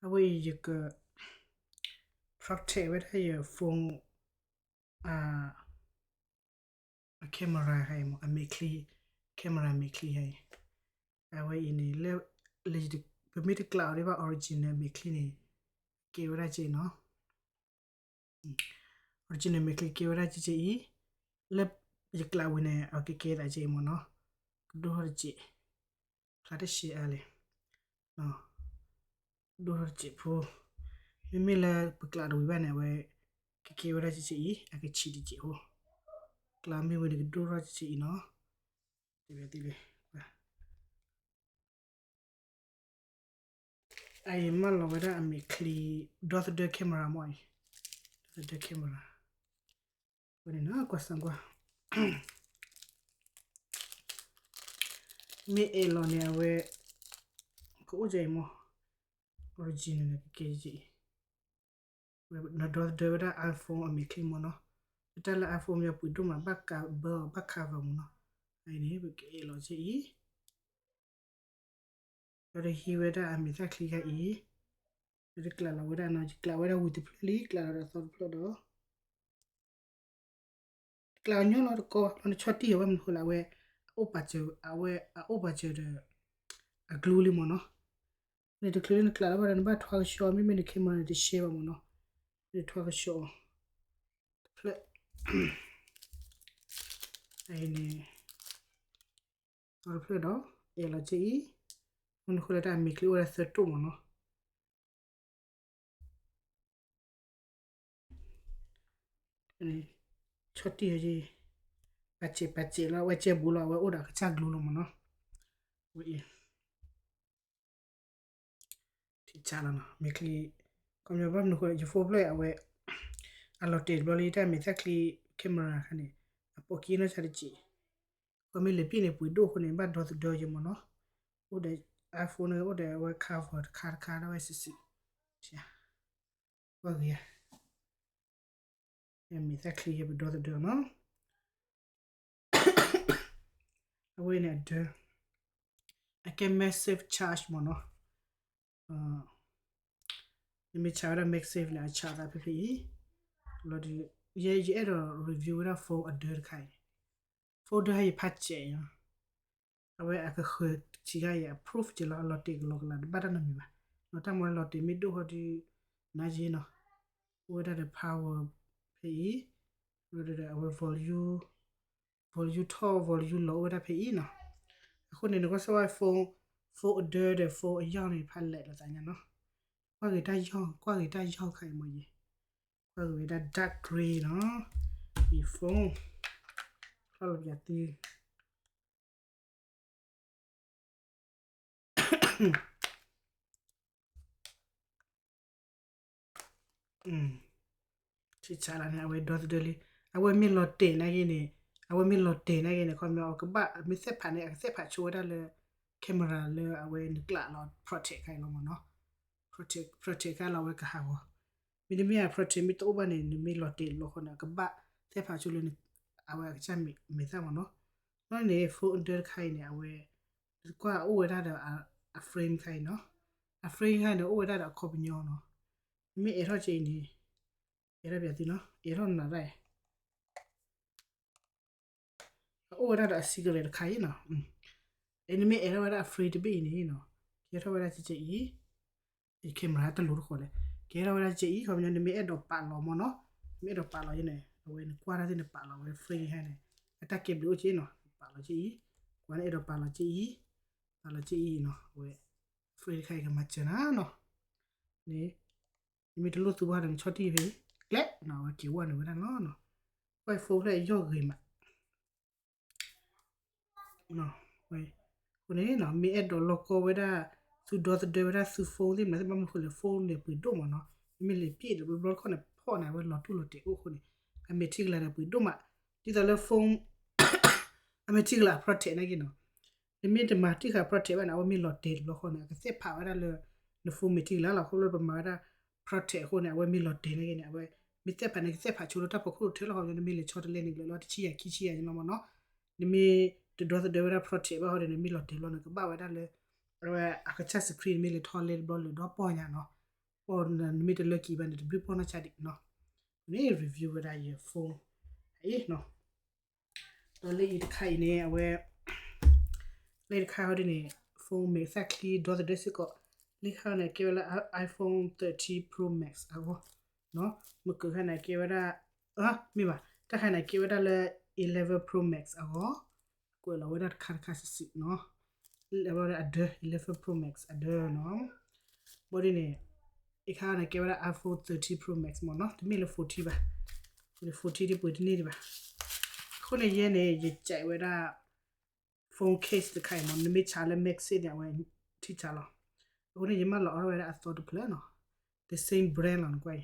အဝဲအံၤယက protect ဝဲဒၣ်ယ phone အ camera ခါအံၤမ့ၢ် အမဲာ်ချံ camera မဲာ်ချံခါအံၤ အဝဲအံၤန့ၣ် လၢ လၢ ပမ့ၢ်တကျးအီၤဒ်ဘၣ် original မဲာ်ချံန့ၣ် ကဲဝဲဒၣ်ကဲနီၤ original မဲာ်ချံကဲဝဲဒၣ်ကဲကဲအံၤ လၢယကျးဝံၤန့ၣ် အကကဲသးကဲအံၤမ့ၢ်နီၤ ကဒိၣ်ထီၣ်တကဲး ဖျါတရှဲအါလဲၣ် ဒိၣ်ထီၣ်တကဲးဖိ မ့မ့ၢ်လၢပကျးတဝံၤဘၣ်န့ၣ် အဝဲ ကကဲဝဲဒၣ်ကဲကဲအံၤ အကဆံးတကဲးဖိ ကျးမ့ၢ်ဝံၤန့ၣ် ကဒိၣ်ထီၣ်ကဲကဲအံၤနီၤ တဘၣ်သ့ၣ်လၢ အအံၤမၢလီၤဝဲဒၣ်အမဲာ်ချံ ဒီသဒၢ camera မ့ၢ်အံၤ ဒီသဒၢ camera ဝဲန့ၣ်နီၤ ကွၢ်စၢ်ကွၢ် မ့ၢ်အဲၣ်လီၤန့ၣ် အဝဲ ကအိၣ်ကဲအံၤမ့ၢ် original န့ၣ် ကကဲကဲအံၤ နဒီသဒၢဝဲဒၣ် iPhone အမဲာ်ချံမ့ၢ်နီၤ လၢတၢ်လၢ iPhone မ့ၢ်ပှ့ၤဒိၣ်မး ဘၣ်ကးဘၢအီၤ ဘၣ် cover မ့ၢ်နီၤ အအံၤန့ၣ် ပကအဲၣ်လီၤကဲအံၤ ဒီးဟံးဝဲဒၣ်အမဲာ်သၣ်ချံခါအံၤ ဒီးတကျးလီၤဝဲဒၣ်နီၤ ယကျးဝဲဒၣ်ဝံၤတဖျၢၣ်လံ ကျးလီၤဒီးသီတဖျၢၣ်ဒီး တကျးအီၤညီလီၤတကီ လီၤနဆီၣ်တံၢ်အီၤ ဘၣ်မနုၤဃိလၢအဝဲ အအိၣ်ပာ်စၢၤ အဝဲအအိၣ်ပာ်စၢၤဒီး အ glue လံမ့ၢ်နီၤ နတချုးလၢနကျးလီၤဘၣ်ဒီး နဘၣ်ထွါကဆှီ မ့မ့ၢ်န camera န့ၣ် တရှဲဘၣ်မ့ၢ်နီၤ နထွါကဆှီအီၤ တဖျၢၣ် အအံၤန့ၣ် သီတဖျၢၣ်ဒီး အဲၣ်လီၤကဲအံၤ မနုၤဃိလၢတၢ်အမဲာ်ချံအိၣ်ဝဲဒၣ်သၢတိၣ်မ့ၢ်နီၤ ဆီၣ်တံၢ်အီၤကဲ ပာ်စဲးပာ်စဲးလီၤ အဝဲကဲဘူးလီၤ အဝဲအိၣ်ဒီးအကစၢ် glue လီၤမ့ၢ်နီၤ ဝဲအံၤ ထံဆးလီၤနီၤ မဲာ်ချံ ခီပညီဘၣ်မနုၤဃိ ယ phone ဖျၢၣ်အဝဲ အလီၤတဲာ်တဘျီလံ တၢ်မဲာ်သၣ်ချံ camera ခါန့ၣ် အပိာ်က့နီၢ်ဆါတက့ၢ် ခီမ့ၢ်လဲၤပံၣ်န့ၣ် ပှ့ၤဒိၣ်အဃိန့ၣ် ဘၣ်ဒီသဒၢယဲမ့ၢ်နီၤ အိၣ်ဒီး iPhone န့ၣ် အိၣ်ဒီးအဝဲ cover တခါတခါဒၣ်ဝဲစုာ်စုာ် ကွၢ်ဂ့ၤ မဲာ်သၣ်ချံယဲပဒီသဒၢနီၤ အဝဲန့ၣ်အဒၢ အကဲ MagSafe Charge မ့ၢ်နီၤ နမ့ၢ်ဆါဝဲဒၣ် MagSafe န့ၣ် အဆါသးဖဲဖဲအံၤ လီၤဒီး ယဲယအဲၣ်ဒိး review ဝဲဒၣ် phone အဒၢတခါအံၤ phone ဒၢဟဲယဖးစဲးအံၤ အဝဲအကဃၢၤထံခါအံၤ အ proof က့ၤလီၤ အလီၤတဲာ်ကလီကလးတဘၣ်တၢ်နီတမံၤဘၣ် လီၤတၢ်မ့ၢ်လီၤတဲာ်မ့ၢ်ဒိၣ်ဟီဒီး နၤယ့နီၤ အိၣ်ဝဲဒၣ်ဒီး power ဖဲအံၤ ဒီးအဝဲ volume ထီၣ် volume လီၤအိၣ်ဝဲဒၣ်ဖဲအံၤနီၤ အဃိန့ၣ် နကွၢ်စၢ်ဝဲ phone phone အဒၢဒီး phone အယီၢ်န့ၣ် ဖးလဲၢ်လိာ်သးညါနီၤ ကွၢ်ဂ့ၤတၢ်ယီၢ် ကွၢ်ဂ့ၤတၢ်ယီၢ်ခါအံၤမ့ၢ်ယဲ ကွၢ်ဂ့ၤဝဲဒၣ် dark grey နီၤ ယ phone ထီၣ်လီၤပျးသု ထံဆးလီၤန့ၣ် အဝဲဒီသဒၢလံ အဝဲမ့ၢ်လီၤတဲာ်နာ်က့န့ၣ် အဝဲမ့ၢ်လီၤတဲာ်နာ်က့န့ၣ် ခီပညီအကဘၣ် မ့ၢ်သ့ၣ်ဖးန့ၣ် အကသ့ၣ်ဖးဆိဝဲဒၣ်လၢ camera လၢအဝဲနကျးလီၤ protect ခါအံၤလီၤမ့ၢ်နီၤ protect protect ခါလီၤအဝဲကဟးဂီၤ မ့တမ့ၢ် protect မ့ၢ်တအိၣ်ဘၣ်န့ၣ် နမ့ၢ်လီၤတဲာ်တဘျီဃီန့ၣ် အကဘၣ်သ့ၣ်ဖးဆိလၢ အဝဲအကစၢ်မဲာ်သၣ်မ့ၢ်နီၤ ဘၣ်န့ၣ် phone အဒၢတခါအံၤန့ၣ် အဝဲ ကွၢ်အိၣ်ဝဲဒၣ်ဒီး အ frame ခါအံၤနီၤ အ frame ခါအံၤန့ၣ် အိၣ်ဝဲဒၣ်ဒီးအခီပညီနီၤ မ့ၢ်အဲၣ်ထီၣ်က့အံၤန့ၣ် အဲၣ်ထီၣ်ပျးသုနီၤ အဲၣ်ထီၣ်နၤဒၣ် အအိၣ်ဝဲဒၣ်ဒီးအ cigarette တခါအံၤနီၤ နမ့ၢ်အဲၣ်ထီၣ်ဝဲဒၣ်အ frame တဘ့ၣ်အံၤန့ၣ်နီၤ ကဲထီၣ်ဝဲဒၣ်ကကဲအံၤ camera တလိၤတဃီလဲၣ် ကဲထီၣ်ဝဲဒၣ်ကကဲအံၤ ခီပညီနမ့ၢ်အဲၣ်ဒိးပာ်လီၤမ့ၢ်နီၤ နမ့ၢ်အဲၣ်ဒိးပာ်လီၤယဲန့ၣ် အဝဲနကွၢ်တၢ်သ့ၣ်နပာ်လီၤဝဲ frame ဟဲန့ၣ် အတၢ်ကဲဘျုးအိၣ်က့နီၤ ပာ်လီၤက့အံၤ ကွၢ်နအဲၣ်ဒိးပာ်လီၤက့အံၤ ပာ်လီၤက့အံၤနီၤ အဝဲ frame တခါအံၤကမၤစၢၤနၤနီၤ န့ၣ် နမ့ၢ်တလိၣ်သူဘၣ်ဒီးနဆီၣ်တံၢ်ဖဲအံၤ ကျဲနီၤ အဝဲက့ၤဝဲန့ၣ်ဝဲဒၣ်လီၤနီၤ ကွၢ် phone ဖျၢၣ်အယီၢ်ဂ့ၤမး အဃိန့ၣ်နီၤ မ့ၢ်အဲၣ်ဒိးလီၢ်ကီဝဲဒၣ် သုဒီသဒၢဝဲဒၣ်သု phone သ့ၣ်မနုၤသ့ၣ်ဘၣ်မနုၤဃိလဲၣ် phone န့ၣ်ပှ့ၤဒိၣ်မးနီၤ မ့မ့ၢ်လဲၤပံၣ်ဒီးဘျီဘျီတခီန့ၣ် ဖီၣ်န့ၣ် အဝဲလီၤတူၢ်လီၤတဲာ်အိၣ်အဃိန့ၣ် အမဲာ်ထံကလၤဒီးပှ့ၤဒိၣ်မး ဒ်သိးလၢ phone အမဲာ်ထံကလၤအ protect နာ်က့နီၤ နမ့ၢ်တမၤတံၢ်ဃာ် protect ဘၣ်န့ၣ် အဝဲမ့ၢ်လီၤတဲာ်တဘျီဃီန့ၣ် အကသ့ၣ်ဖးဝဲဒၣ်လၢ န phone မဲာ်ထံကလၤလီၤ ခီဖျိလၢပမၤဝဲဒၣ် protect အဃိန့ၣ် အဝဲမ့ၢ်လီၤတဲာ်နာ်က့န့ၣ် အဝဲ မ့ၢ်သ့ၣ်ဖးန့ၣ် ကသ့ၣ်ဖးဆိလၢတၢ်ဖီခိၣ်ထဲလီၤ ခီပညီ နမ့ၢ်လဲၤဆီတလဲန့ၣ် ကလၢာ်လီၤတဆံယၤခံဆံယၤန့ၣ်လီၤမ့ၢ်နီၤ နမ့ၢ်တဒီသဒၢဝဲဒၣ် protect ဘၣ်ဃီဒီး နမ့ၢ်လီၤတဲာ်တဘျီန့ၣ် ကဘၣ်ဝဲဒၣ်လၢ အဝဲအကစၢ် screen နမ့ၢ်လဲၤထီၣ်လဲတဘျီလၢာ်ဒီးပီၢ်ညါနီၤ နမ့ၢ်တ lucky ဘၣ်န့ၣ် တဘျုးဖီနီၢ်ဆါဒံးနီၤ. န့ၣ် review ဝဲဒၣ်ယ phone အံၤနီၤ. ဒီးလၢအံၤတခါအံၤန့ၣ် အဝဲ လၢတခါဟီဒ်န့ၣ် phone မဲာ်သၣ်ချံဒီသဒၢစ့ၢ်ကီး, လၢခါန့ၣ် ကဲဝဲလၢ iPhone thirteen Pro Max အဂီၢ်, မ့ၢ်ကၢခါန့ၣ် ကဲဝဲဒၣ် မ့ၢ်ဘၣ်, တၢ်ခါန့ၣ် ကဲဝဲဒၣ်လၢ eleven Pro Max အဂီၢ်, ကွဲးလီၤဝဲဒၣ်တခါတခါစုာ်စုာ်နီၤ, လၢဝဲဒၣ်အဒၢ eleven Pro Max အဒၢနီၤ. ဘၣ်ဒ်န့ၣ် အခါန့ၣ် ကဲဝဲဒၣ် iPhone thirteen Pro Max မ့ၢ်နီၤ, တမ့ၢ်လၢ fourteen ဘၣ်, fourteen ဒ်ပှ့ၤတန့ၢ်ဒံးဘၣ်. အဃိန့ၣ် ယဲန့ၣ် ယကဲဝဲဒၣ် phone case တခါအံၤမ့ၢ် နမ့ၢ်ဆါလၢ Max န့ၣ် အဝဲထံၣ်ဆါလီၤ. အဃိန့ၣ် ယမၢလီၤအီၣ်ဝဲဒၣ်အသီတဖျၢၣ်နီၤ, the same brand လီၤ နကွၢ်အံၤ,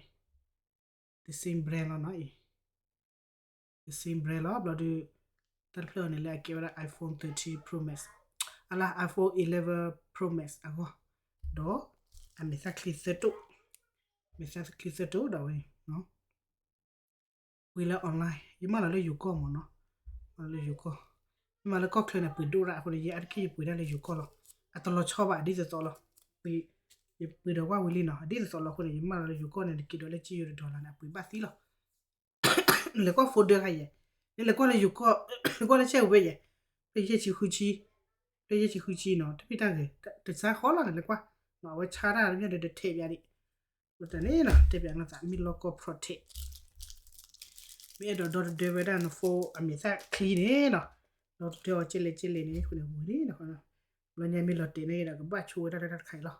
the same brand လီၤနီၤအံၤ, the same brand လီၤ. ဘျီဒုး တၢ်တဖျၢၣ်အံၤန့ၣ် လၢအကဲဝဲဒၣ် iPhone thirteen Pro Max, အလါ iPhone eleven Pro Max အဂီၢ်, ဒီး အမဲာ်သၣ်ချံသၢတိၣ်, မဲာ်သၣ်ချံသၢတိၣ်ဒီးဝဲ ပှ့ၤလၢ online, ယမၢလီၤလၢယိၤကီၢ်မ့ၢ်နီၤ, မၢလီၤလၢယိၤကီၢ်, ယမၢလၢကီၢ်ချၢန့ၣ် ပှ့ၤဒိၣ်ဒၣ်အဃိန့ၣ် ယအါတက့ၢ်ယပှ့ၤဒၣ်လၢယိၤကီၢ်လီၤ. အတလီၤဆီဘၣ် အဒ်သိးသိးလီၤ. ယပှ့ၤဒီးဝဲဝံၤလံနီၤ, အဒ်သိးသိးလီၤအဃိန့ၣ် ယမၢလီၤလၢယိၤကီၢ်န့ၣ် တက့ၤဒီးလၢကၠ့ယိၤတဒီလၢန့ၣ် အပှ့ၤဘၣ်သံလီၤ. နလဲၤကွၢ် phone ဒၢခါယဲၢ်, နလဲၤကွၢ်လၢယိၤကီၢ်, လဲၤကွၢ်လၢကၠ့ဝဲယဲၢ်, ဖဲယဲၢ်ဆံဃုဆံ, ဖဲယဲၢ်ဆံဃုဆံနီၤ, တမ့ၢ်တၢ်ဂ့ၤ, တဆါဃီလီၤန့ၣ် လဲၤကွၢ်, အဝဲဆါတၢ်တမ့ၢ်ဒီးတထဲးပၠးဒံး, တၢ်န့ၣ်နီၤ တဲပၠးနီၤသး မ့ၢ်လီၢ်ကီၢ် protect, မ့ၢ်အဲၣ်ဒိးဒီတဒၢဝဲဒၣ်န phone အမဲာ်သၣ်ချံန့ၣ်နီၤ, ဒီတဒၢအီၤကၠ့လဲၣ်ကၠ့လဲၣ်န့ၣ် အဃိန့ၣ်ဝံၤလံနီၤ, ဘျီညါမ့ၢ်လီၤတဲာ်န့ၣ်ဒီး ကဘၣ်ဆိဝဲဒၣ်လၢတၢ်တခါအံၤလီၤ.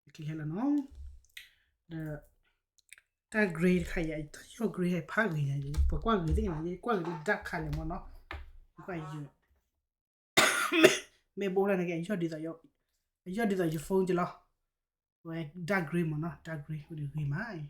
ဒီး တၢ် gray တခါအံၤ တၢ်ယီၢ် gray ဟဲဖးဂ့ၤညါ, ပှၤကွၢ်ဂ့ၤသ့ၣ်ညါ, ယကွၢ်ဂ့ၤလၢ dark color မ့ၢ်နီၤ, ကွၢ်ယ မ့ၢ်ဘိလၢန့ၣ်က့ အယီၢ်ဒ်သိး အယီၢ်ဒ်သိးယ phone က့လီၤ, ဝဲ dark gray မ့ၢ်နီၤ, dark gray ဝဲန့ၣ်ဂ့ၤမးအံၤ.